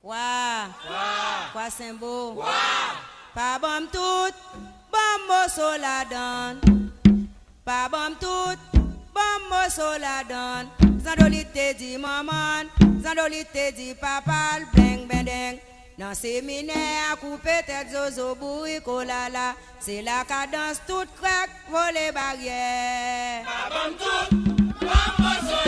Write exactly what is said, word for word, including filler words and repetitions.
Wa! Kwa Senbo! Pa ban m tout, ban m moso ladann. Pa ban m tout, ban m moso ladann. Zandolit te di manman l, Zandolit te di papa l, bleng bendeng. Nan seminè a koupe tèt zozo bourik olala. Se la kadans tout krèk vole baryè. Pa ban m tout, ban m moso